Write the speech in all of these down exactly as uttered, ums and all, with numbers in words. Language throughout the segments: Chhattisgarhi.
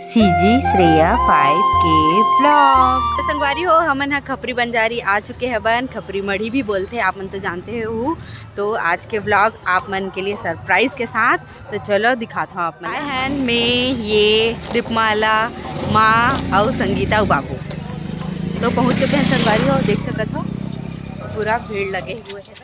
CG श्रेया five के vlog। तो संगवारी हो, हमन ह खपरी बंजारी आ चुके हवन। खपरी मढ़ी भी बोलथे, आप मन तो जानते हो। तो आज के vlog आप मन के लिए surprise के साथ, तो चलो दिखात हूँ आप मन। आए हन में ये दीपमाला, माँ अउ संगीता अउ बाबू। तो पहुँच चुके हैं संगवारी हो, देख सकत हो पूरा भीड़ लगे हुए है।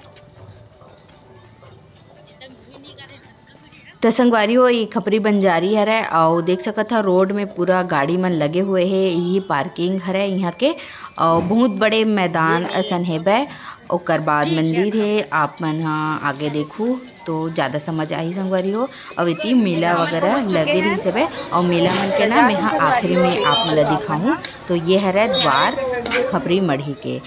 त संगवारी हो, ये खपरी बंजारी हरय, अउ देख सकत ह रोड में पूरा गाड़ी मन लगे हुए हे। ये parking हरय यहाँ के, अउ बहुत बड़े मैदान असन हेबय। ओकर बाद मंदिर हे, आप मन ह आगे देखू तो ज़्यादा समझ आही संगवारी हो। अउ एती मेला वगैरह लगे रहिस हेबय, अउ मेला मन के ना मैं ह आखिरी में आप मन ल दिखाहूँ। तो ये हरय द्वार खपरी मढ़ी के।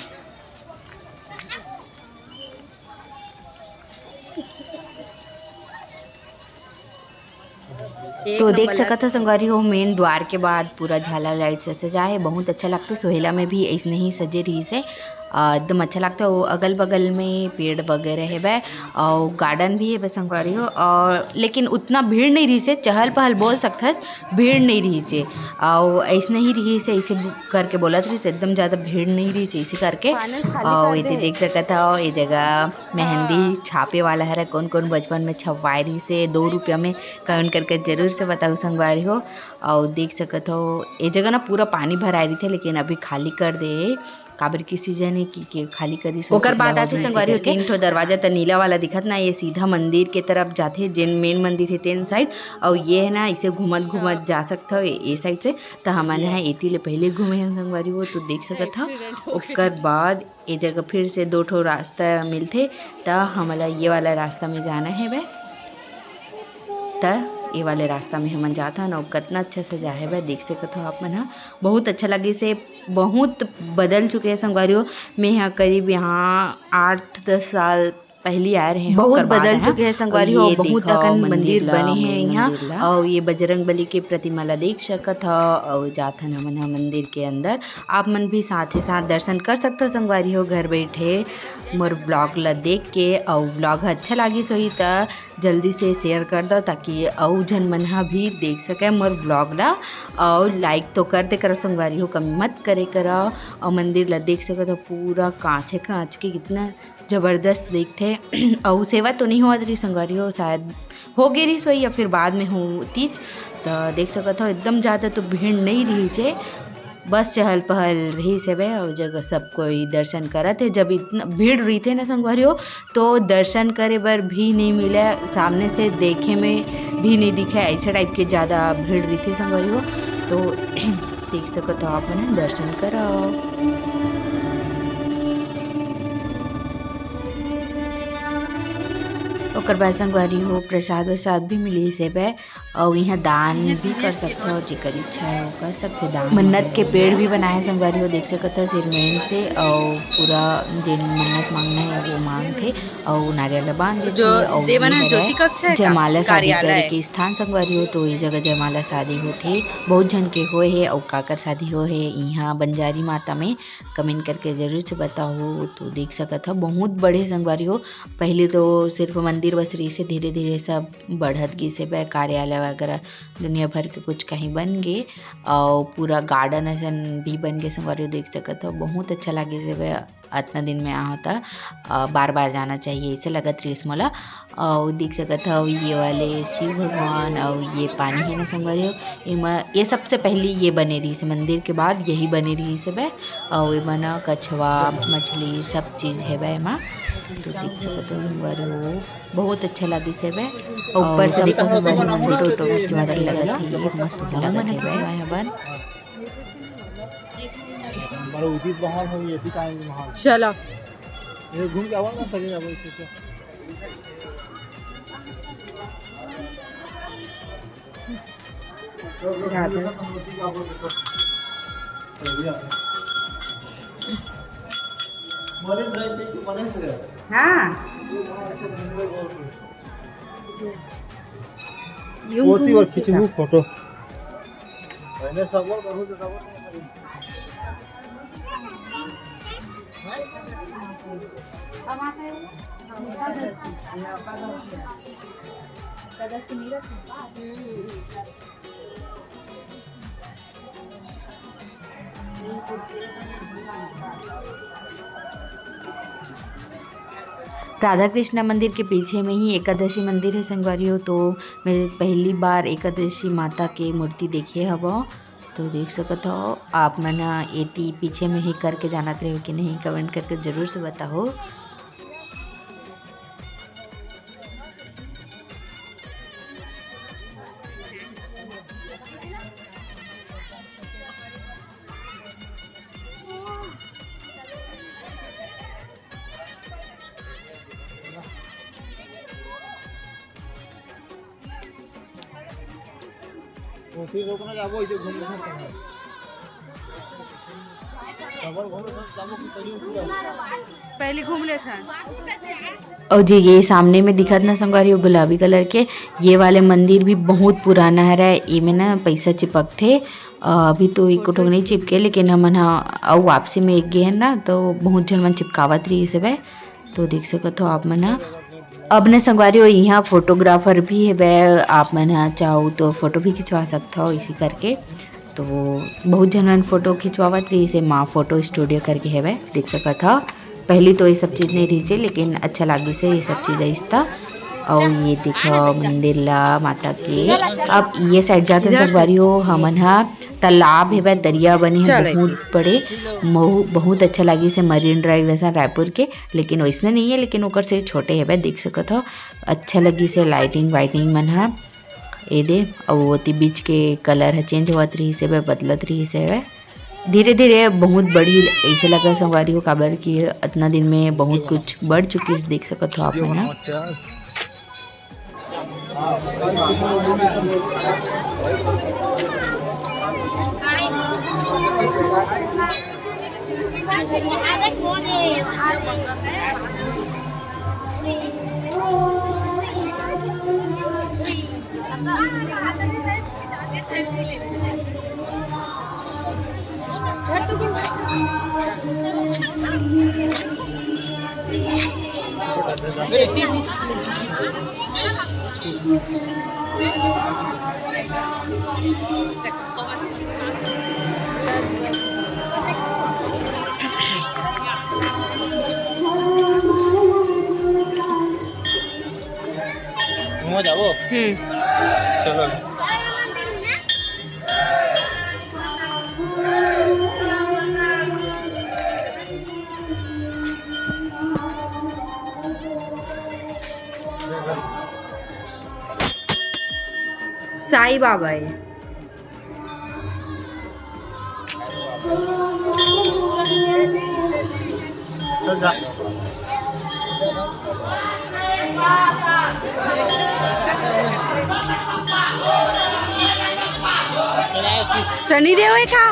तो देख सकत हो संगवारी हो, main द्वार के बाद पूरा झालर light से सजा हे, बहुत अच्छा लगथे। सोहेला में भी ऐसने ही सजे रहिस हे, अ, एकदम अच्छा लगथे। वो अगल बगल में पेड़ वगैरह हेबे, अउ garden भी हेबे संगवारी हो, और लेकिन उतना भीड़ नहीं रहिस हे, चहल पहल बोल सकथस, भीड़ नहीं रहिस हे, अउ ऐसने ही रहिस हे, ऐसे करके बोलत रहिस, एकदम ज़्यादा भीड़ नहीं रहिस हे, इसी करके। अउ एती देख सकत हो, ये जगह मेहंदी छापे वाला हरे, कौन कौन बचपन में छपवाए रहिस हे दो रुपया में, comment करके जरूर से बताऊ संगवारी हो। अउ देख सकत हो, ये जगह ना पूरा पानी भराए रहिथे, लेकिन अभी खाली कर दे हे, काबर की season हे कि के खाली करिस होही, ओकर बाद आते संगवारी हो, तीन ठो दरवाजा त नीला वाला दिखत ना, ये सीधा मंदिर के तरफ जाथे, जेन main मंदिर हे तेन side। अउ ये हे ना, इसे घूमत घूमत जा सकत हो ये side से। त हमन ह एती ले पहले घूमे हन संगवारी हो, तो देख सकत हो। ओकर बाद ए जगह फिर से दो ठो रास्ता मिलथे, त हमला ये वाला रास्ता में जाना हेबे। त ये वाले रास्ता में हमन जात हन, अउ कतना अच्छा सजा हेबे, देख सकत हो आप मन ह। बहुत अच्छा लगिस हे, बहुत बदल चुके हे संगवारी हो। मैं ह करीब यहाँ आठ दस साल पहली आए रहे हूँ, बहुत बदल चुके हे संगवारी हो, बहुत अकन मंदिर बने हे यहाँ। अउ ये बजरंग बली के प्रतिमा ला देख सकत हो, अउ जात हन हमन ह मंदिर के अंदर। आप मन भी साथ ही साथ दर्शन कर सकथो संगवारी हो, घर बैठे मोर vlog ला देख के। अउ vlog ह अच्छा लागिस होही त जल्दी से share कर दो, ताकि अउ झन मन ह भी देख सके मोर vlog ला। अउ like तो कर दे करो संगवारी हो, कमी मत करे करो। अउ मंदिर ला देख सकत हो, पूरा कांचे कांच के, कितना जबरदस्त दिखथे। अउ सेवा तो नहीं होवत रही संगवारी हो, शायद हो गे रहिस होही या फिर बाद में होतिस। त देख सकत हो, एकदम ज़्यादा तो भीड़ नहीं रहिस हे, बस चहल पहल रहिस हेबे। अउ जगह सब कोई दर्शन करत हे। जब इतना भीड़ रहिथे ना संगवारी हो, तो दर्शन करे बर भी नहीं मिले, सामने से देखे में भी नहीं दिखे, ऐसे type के ज़्यादा भीड़ रहिथे संगवारी हो। तो देख सकत हो आप मन दर्शन करव। ओकर बाद संगवारी हो, प्रसाद वरसाद भी मिलिस हेबे, अउ इहाँ दान भी कर सकथो, जेकर इच्छा हे वो कर सकथे दान। मन्नत के पेड़ भी बनाए हे संगवारी हो, देख सकत हो सिरमेंट से, अउ पूरा जेन मन्नत मांगना हे वो मांगथे, अउ नारियल ला बांध देथे। अउ ये हरे जयमाला शादी करे के स्थान संगवारी हो, तो ये जगह जयमाला शादी होथे। बहुत झन के होए हे, अउ काकर शादी होए हे इहाँ बंजारी माता में, comment करके जरूर से बताओ। तो देख सकत हो, बहुत बड़े संगवारी हो, पहले तो सिर्फ मंदिर बस रहिस हे, धीरे धीरे सब बढ़त गिस हेबे, कार्यालय वगैरह दुनिया भर के कुछ कहीं बन गे, अउ पूरा garden असन भी बन गे संगवारी हो, देख सकत हो, बहुत अच्छा लागिस हेबे। अतना दिन में आहो त, अ, बार बार जाना चाहिए, ऐसे लगत रहिस मोला। अउ देख सकत हव, ये वाले शिव भगवान अउ ये पानी हे ना संगवारी हो, एमा, ये सबसे पहली ये बने रहिस हे मंदिर के बाद, यही बने रहिस हेबे। अउ एमा ना कछवा, मछली, सब चीज हेबे एमा। तो देख सकत हव संगवारी हो, बहुत अच्छा लागिस हेबे। अउ ऊपर से देखो संगवारी हो, फोटो वोटो खिंचवा के लगत हे, मस्त लगत हेबे। बड़े उदित बहाल हो, ये भी काहे बहाल? चला। ये घूम के आवा ना, तभी आवा इसे तो। हाँ। यूं ओती घूम और के खींचू फोटो। मैंने सब और बहुत ज्यादा राधा कृष्णा मंदिर के पीछे में ही एकादशी मंदिर हे संगवारी हो, तो मैं पहली बार एकादशी माता के मूर्ति देखे हवं। तो देख सकत हो आप मन ह, एती पीछे में ही करके जानत रहो कि नहीं, कमेंट करके जरूर से बताओ। पहले घूम लेथन। और जी, ये सामने में दिखत ना संगवारी, वो गुलाबी कलर के, ये वाले मंदिर भी बहुत पुराना हरय। एमे ना पैसा चिपकथे। अ, अभी तो एको ठोक नहीं चिपके, लेकिन हमन ह अउ वापसी में एक गे हन ना, तो बहुत झन मन चिपकावत रहिस हवय। तो देख सकत हो आप मन ह। अब ने संगवारी हो, इहाँ फोटोग्राफर भी हेवय, आप मन ह चाहो तो फोटो भी खिंचवा सकत हो इसी करके। तो बहुत झन मन फोटो खिंचवावत रहिस हे, माँ फोटो स्टूडियो करके हेवय, देख सकत हो। पहली तो ये सब चीज नहीं रहिस हे, लेकिन अच्छा लागिस हे ये सब चीज आइस त। अउ ये देखो मंदिर ला माता के। अब ये साइड जात हन संगवारी हो, हमन ह तालाब हेवय, दरिया बने हे बहुत बड़े, महू-, बहुत अच्छा लागिस हे मरीन ड्राइव वैसा रायपुर के, लेकिन वैसने नहीं है, लेकिन ओकर से छोटे हेवय, देख सकत हो। अच्छा लगिस हे लाइटिंग वाइटिंग मन ह। ए दे, अउ ओती बीच के कलर ह चेंज होवत रहिस हेवय, बदलत रहिस हेवय। धीरे-धीरे बहुत बढ़ी अइसे लगा संगवारी हो, काबर कि अतना दिन में बहुत कुछ बढ़ चुकिस, देख सकत हो आप मन ह। घूमो जाओ। हम्म। चलो। साईं बाबा है। सनी देओल का।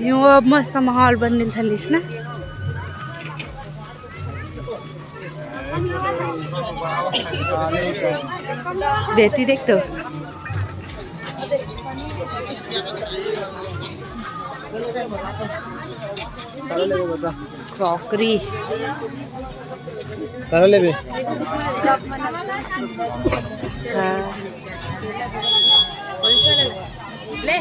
यूं अब मस्त माहौल बन मिलथन लिस ना। देती देख तो। क्रॉकरी। करा लेबे। हाँ। ले।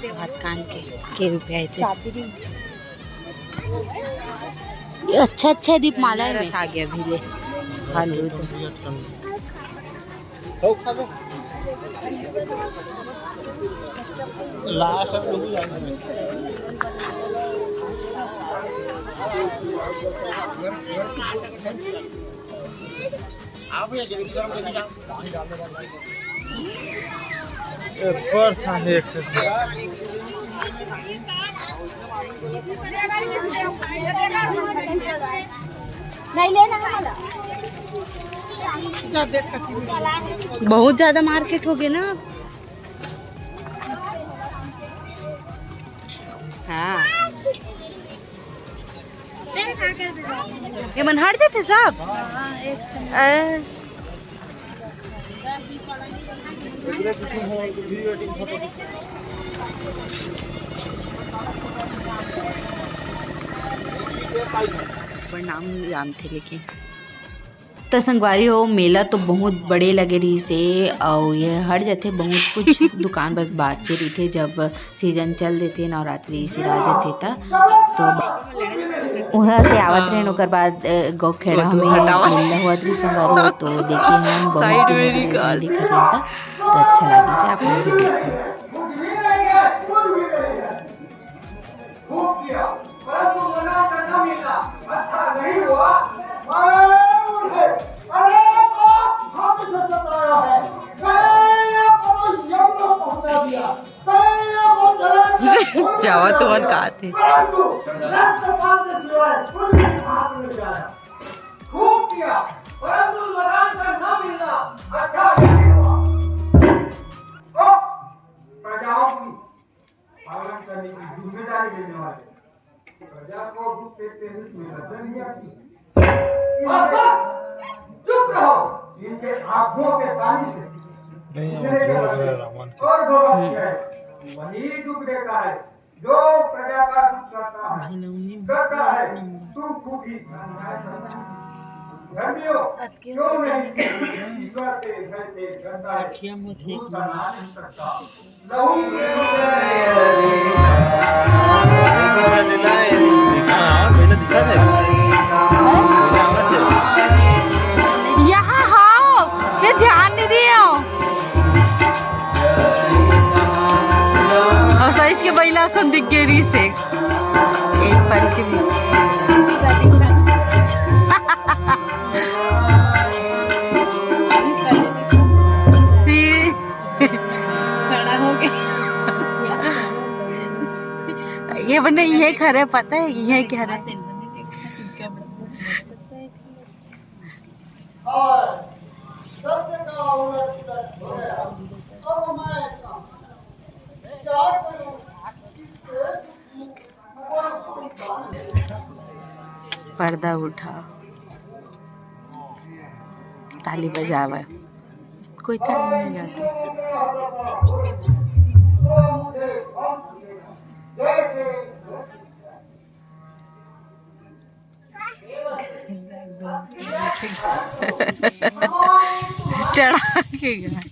भात कान के, के रुपया हे ते? चाबी दे। ये अच्छा, अच्छा हे दीप माला हे। रस आ गया अभी ले। खा लो तो। बहुत ज्यादा मार्केट हो गया ना। हाँ। ये मन हट जाते सब। ए। प्रणाम जानते लेकिन। त संगवारी हो, मेला तो बहुत बड़े लगे रहिस हे, अउ ये हट जाथे, बहुत कुछ दुकान बस बाचे रहिथे। जब सीजन चल देथे, नवरात्रि सिरा जाथे त, तो उहाँ से आवत रहेन, ओकर बाद, अ, गौखेड़ा में मेला होवत रहिस संगवारी हो, तो देखे हम बहुत दिन में दिखत रहेन त, तो अच्छा लागिस हे, आप मन भी देखो। खूब किया, परंतु लगा कर न मिलना अच्छा नहीं हुआ। अरे बूढ़े, अरे तो हम तुझे सताया है। गया को तो यम लोग पहुंचा दिया। गया को जला दिया। जावा तुमन का थे। परंतु रक्तपात के सिवाय कुछ भी हाथ नहीं आया। खूब किया, परंतु लगा कर न मिलना अच्छा नहीं हुआ। अब प्रजाओं की पालन करने की जिम्मेदारी लेने वाले प्रजा को दुख देते हुए इसमें लज्जा नहीं आती? बस, बस, चुप रहो। इनके आंखों के पानी से नहीं, दूसरे वो का जोर है रावण के। और भला किया है, वही दुख देता है जो प्रजा का दुख करता है, करता है। तुम खुद ही धर्मियों, क्यों नहीं ईश्वर से भय से डरता है? झूठ का नाश नहीं करता। यहाँ आओ, फिर ध्यान नहीं दिए हो। और सही के बैला सन दिख गए रही से एक पल के लिए। फिर खड़ा हो गया। ये बने, ये घर है, पता है, ये घर है। पर्दा उठा, ताली बजावे, कोई ताली नहीं बजाता। चढ़ा के गए।